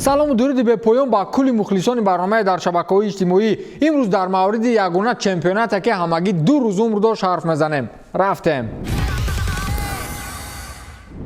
Салому дуруди бепоён ба кулли мухлисони барномаи дар шабакаҳои иҷтимоӣ. Имрӯз дар мавриди ягона чемпионате, ки ҳамагӣ 2 рӯз умр дошт, ҳарф мезанем. Рафтем.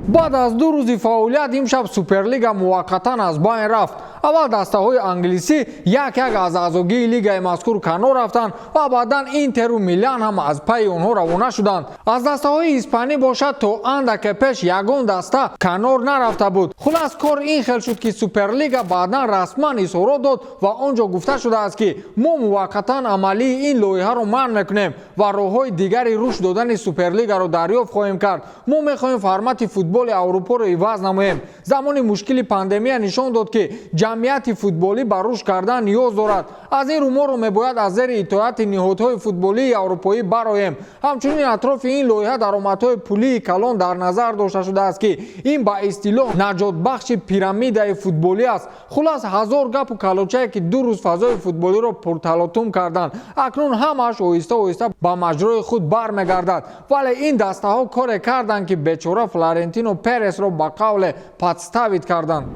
Баъд аз 2 рӯзи фаъолият имшаб Суперлига муваққатан аз байн рафт. Аввал дастаҳои англисӣ як як аз аъзогии лигаи мазкур канор рафтанд ва баъдан Интеру Милан ҳам аз пайи онҳо равона шуданд. Аз дастаҳои испанӣ бошад, то андаке пеш ягон даста канор нарафта буд. Хулас, кор ин хел шуд, ки Суперлига баъдан расман изҳорот дод ва он ҷо гуфта шудааст, ки мо муваққатан амалии ин лоиҳаро манъ мекунем ва роҳҳои дигари рушд додани Суперлигаро дарёфт хоҳем кард. Мо мехоҳем формати футболи Аврупоро иваз намоем. Замони мушкили пандемия нишон дод, ки ҷамъияти футболӣ ба рушд кардан ниёз дорад. Аз ин рӯ моро мебояд аз зери итоати ниҳодҳои футболии аврупоӣ бароем. Ҳамчунин атрофи ин лоиҳа даромадҳои пулии калон дар назар дошта шудааст, ки ин ба истилоҳ наҷотбахши пирамидаи футболӣ аст. Хулас, ҳазор гапу калочае, ки 2 рӯз фазои футболиро пурталотум карданд, акнун ҳамааш оҳиста оҳиста ба маҷрои худ бармегардад. Вале ин дастаҳо коре карданд, ки бечора Флорентино Пересро ба қавле подставить карданд.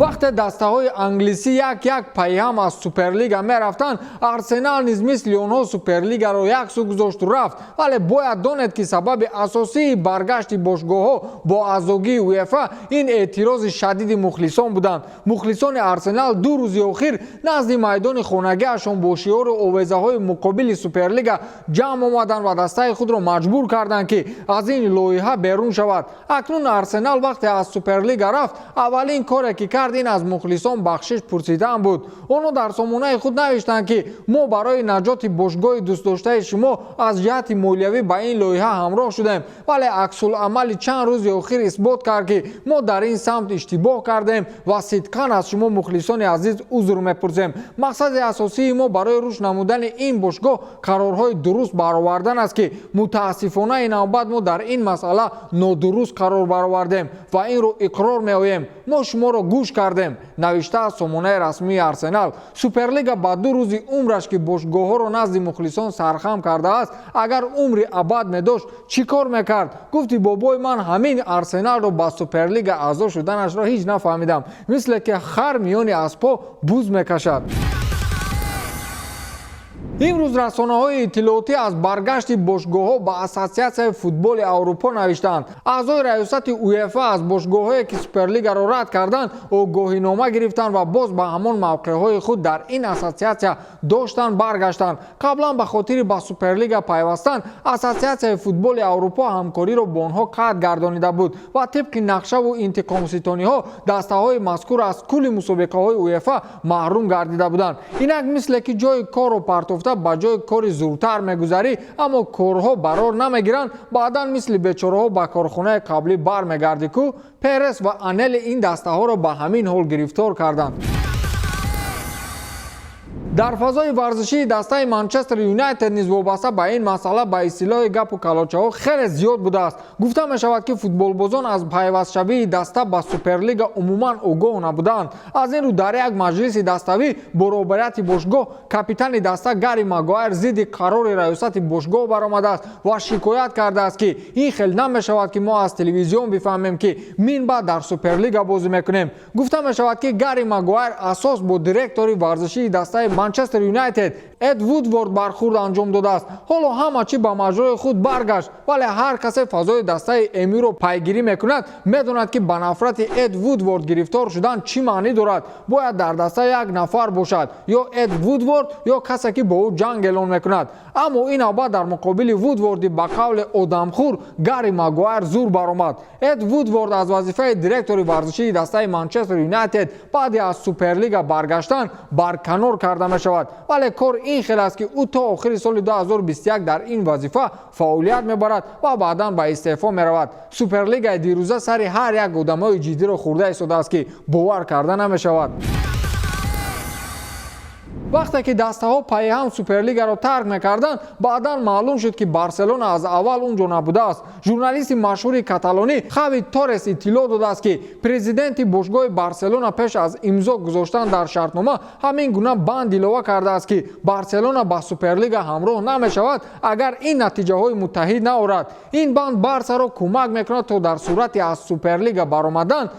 Вақте дастаҳои англисӣ як як пайҳам аз Суперлига мерафтанд, Арсенал низ мисли онҳо Суперлигаро як сӯ гузошту рафт. Вале бояд донед, ки сабаби асосии баргашти бошгоҳҳо бо аъзогии УЕФА ин эътирози шадиди мухлисон буданд. Мухлисони Арсенал 2 рӯзи охир назди майдони хонагиашон бо шиору овезаҳои муқобили Суперлига ҷамъ омаданд ва дастаи худро маҷбур карданд, ки аз ин лоиҳа берун шавад. Акнун Арсенал вақте аз Суперлига рафт, аввалин коре, ки кард, ин аз мухлисон бахшиш пурсидан буд. Онҳо дар сомонаи худ навиштанд, ки мо барои наҷоти бошгоҳи дӯстдоштаи шумо аз ҷиҳати молиявӣ ба ин лоиҳа ҳамроҳ шудем, вале аксуламали чанд рӯзи охир исбот кард, ки мо дар ин самт иштибоҳ кардем ва сидқан аз шумо, мухлисони азиз, узр мепурсем. Мақсади асосии мо барои рушд намудани ин бошгоҳ қарорҳои дуруст баровардан аст, ки мутаассифона ин навбат мо дар ин масъала нодуруст қарор баровардем ва инро иқрор меоем. Мо шуморо гӯш кардем, навиштааст сомонаи расмии Арсенал. Суперлига ба 2 рӯзи умраш, ки бошгоҳҳоро назди мухлисон сархам кардааст, агар умри абад медошт, чӣ кор мекард? Гуфти бобои ман, ҳамин Арсеналро ба Суперлига аъзо шуданашро ҳеҷ нафаҳмидам, мисле ки хар миёни аспҳо буз мекашад. Имрӯз расонаҳои иттилоотӣ аз баргашти бошгоҳҳо ба Ассотсиатсияи футболи Аврупо навиштаанд. Аъзои раёсати УЕФА аз бошгоҳҳое, ки Суперлигаро рад карданд, огоҳинома гирифтанд ва боз ба ҳамон мавқеъҳои худ дар ин ассотсиатсия доштанд баргаштанд. Қаблан ба хотири ба Суперлига пайвастан Ассотсиатсияи футболи Аврупо ҳамкориро бо онҳо қатъ гардонида буд ва тибқи нақшаву интиқомситониҳо дастаҳои мазкур аз кулли мусобиқаҳои УЕФА маҳрум гардида буданд. Инак, мисле ки ҷои корро партофта ба ҷои кори зудтар мегузарӣ, аммо корҳо барор намегиранд, баъдан мисли бечораҳо ба корхонаи қаблӣ бармегардӣ ку. Перес ва Анели ин дастаҳоро ба ҳамин ҳол гирифтор карданд. Дар фазои варзишии дастаи Манчестер Юнайтед низ вобаста ба ин масъала ба истилоҳи гапу калочаҳо хеле зиёд будааст. Гуфта мешавад, ки футболбозон аз пайвастшавии даста ба Суперлига умуман огоҳ набуданд. Аз ин рӯ дар як маҷлиси даставӣ бо роҳбарияти бошгоҳ капитани даста Гарри Магуайр зидди қарори раёсати бошгоҳ баромадааст ва шикоят кардааст, ки ин хел намешавад, ки мо аз телевизион бифаҳмем, ки минбаъд дар Суперлига бозӣ мекунем. Гуфта мешавад, ки Гарри Магуайр асос бо директори варзишии дастаи Манчестер Юнайтед Эд Вудворд бархурд анҷом додааст. Ҳоло ҳама чӣ ба маҷрои худ баргашт, вале ҳар касе фазои дастаи МЮ-ро пайгирӣ мекунад, медонад, ки ба нафрати Эд Вудворд гирифтор шудан чӣ маънӣ дорад. Бояд дар даста як нафар бошад: ё Эд Вудворд, ё касе, ки бо ӯ ҷанг эълон мекунад. Аммо ин навбат дар муқобили Вудворди ба қавли одамхӯр Гарри Магуайр зур баромад. Эд Вудворд аз вазифаи директори варзишии дастаи Манчестер Юнайтед баъди аз Суперлига баргаштан барканор карда мешавад, вале кор ин хел аст, ки ӯ то охири соли 2021 дар ин вазифа фаъолият мебарад ва баъдан ба истеъфо меравад. Суперлигаи дирӯза сари ҳар як одамои ҷиддиро хӯрда истодааст, ки бовар карда намешавад. Вақте ки дастаҳо пайҳам Суперлигаро тарк мекарданд, баъдан маълум шуд, ки Барселона аз аввал он ҷо набудааст. Журналисти машҳури каталонӣ Хави Торес иттилоъ додааст, ки президенти бошгоҳи Барселона пеш аз имзо гузоштан дар шартнома ҳамин гуна банд илова кардааст, ки Барселона ба Суперлига ҳамроҳ намешавад, агар ин натиҷаҳои муттаҳид наорад. Ин банд Барсаро кӯмак мекунад, то дар сурати аз Суперлига баромадан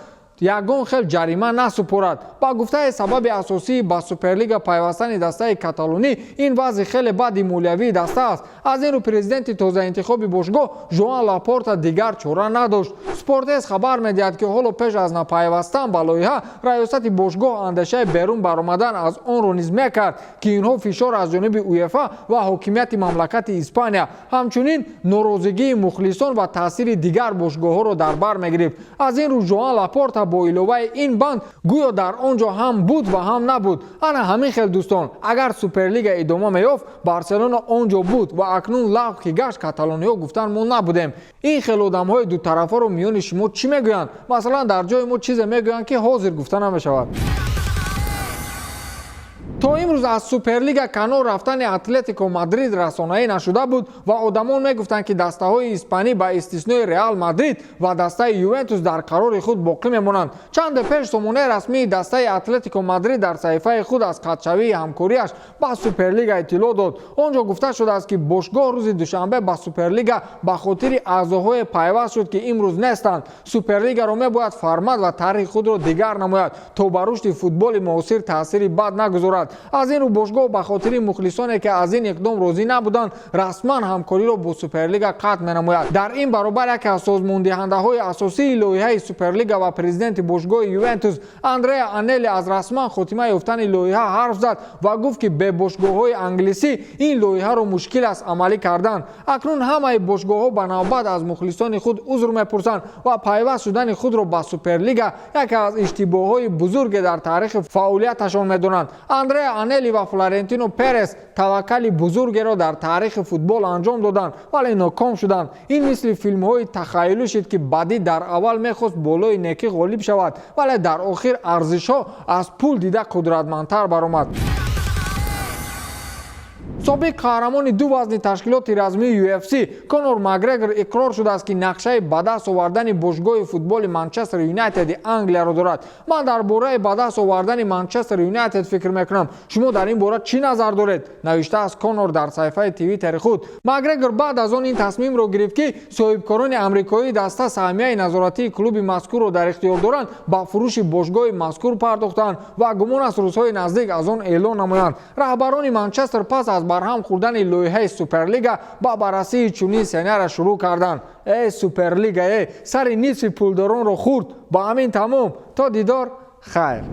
Ягон хел ҷарима насупорад. Ба гуфтаи сабаби асосии ба Суперлига пайвастани дастаи каталонӣ ин вазъи хеле бади молиявии даста аст. Аз ин рӯ президенти тозаинтихоби бошгоҳ Жоан Лапорта дигар чора надошт. Спортес хабар медиҳад, ки ҳоло пеш аз напайвастан ба лоиҳа раёсати бошгоҳ андешаи берун баромадан аз онро низ мекард, ки инҳо фишор аз ҷониби УЕФА ва ҳокимияти мамлакати Испания, ҳамчунин норозигии мухлисон ва таъсири дигар бошгоҳҳоро дар бар мегирифт. Аз ин рӯ Жоан Лапорта бо иловаи ин банд гӯё дар он ҷо ҳам буд ва ҳам набуд. Ана ҳамин хел, дӯстон, агар Суперлига идома меёфт, Барселона он ҷо буд ва акнун лағв ки гашт, каталониҳо гуфтанд: «Мо набудем». Ин хел одамҳои дутарафаро миёни шумо чӣ мегӯянд? Масалан, дар ҷои мо чизе мегӯянд, ки ҳозир гуфта намешавад. То имрӯз аз Суперлига канор рафтани Атлетико Мадрид расонаӣ нашуда буд ва одамон мегуфтанд, ки дастаҳои испанӣ ба истиснои Реал Мадрид ва дастаи Ювентус дар қарори худ боқӣ мемонанд. Чанде пеш сомонаи расмии дастаи Атлетико Мадрид дар саҳифаи худ аз қатъшавии ҳамкориаш ба Суперлига иттилоъ дод. Он ҷо гуфта шудааст, ки бошгоҳ рӯзи душанбе ба Суперлига ба хотири аъзоҳое пайваст шуд, ки имрӯз нестанд. Суперлигаро мебояд формат ва таърихи худро дигар намояд, то ба рушди футболи муосир таъсири бад нагузорад. Аз ин рӯ бошгоҳ ба хотири мухлисоне, ки аз ин иқдом розӣ набуданд, расман ҳамкориро бо Суперлига қатъ менамояд. Дар ин баробар яке аз созмондиҳандаҳои асосии лоиҳаи Суперлига ва президенти бошгоҳи Ювентус Андреа Анели аз расман хотима ёфтани лоиҳа ҳарф зад ва гуфт, ки бе бошгоҳҳои англисӣ ин лоиҳаро мушкил аст амалӣ кардан. Акнун ҳамаи бошгоҳҳо ба навбат аз мухлисони худ узр мепурсанд ва пайваст шудани худро ба Суперлига яке аз иштибоҳҳои бузурге дар таърихи фаъолияташон медонанд. Андреа Анели ва Флорентино Перес таваккали бузургеро дар таърихи футбол анҷом доданд, вале ноком шуданд. Ин мисли филмҳои тахайюлӣ шид, ки бадӣ дар аввал мехост болои некӣ ғолиб шавад, вале дар охир арзишҳо аз пул дида қудратмандтар баромад. Собиқ қаҳрамони ду вазни ташкилоти размии UFC Конор Макгрегор иқрор шудааст, ки нақшаи ба даст овардани бошгоҳи футболи Манчестер Юнайтеди Англияро дорад. «Ман дар бораи ба даст овардани Манчестер Юнайтед фикр мекунам. Шумо дар ин бора чӣ назар доред?» навиштааст Конор дар саҳифаи Твиттери худ. Макгрегор баъд аз он ин тасмимро гирифт, ки соҳибкорони амрикоии даста саҳмияи назоратии клуби мазкурро дар ихтиёр доранд, ба фурӯши бошгоҳи мазкур пардохтанд ва гумон аст, рӯзҳои наздик аз он эълон намоянд. Раҳбарони Манчестер пас аз барҳам хӯрдани лоиҳаи Суперлига ба баррасии чунин сценария шурӯъ карданд. Э, Суперлига, э, сари нисфи пулдоронро хӯрд. Ба ҳамин тамом. То дидор, хайр.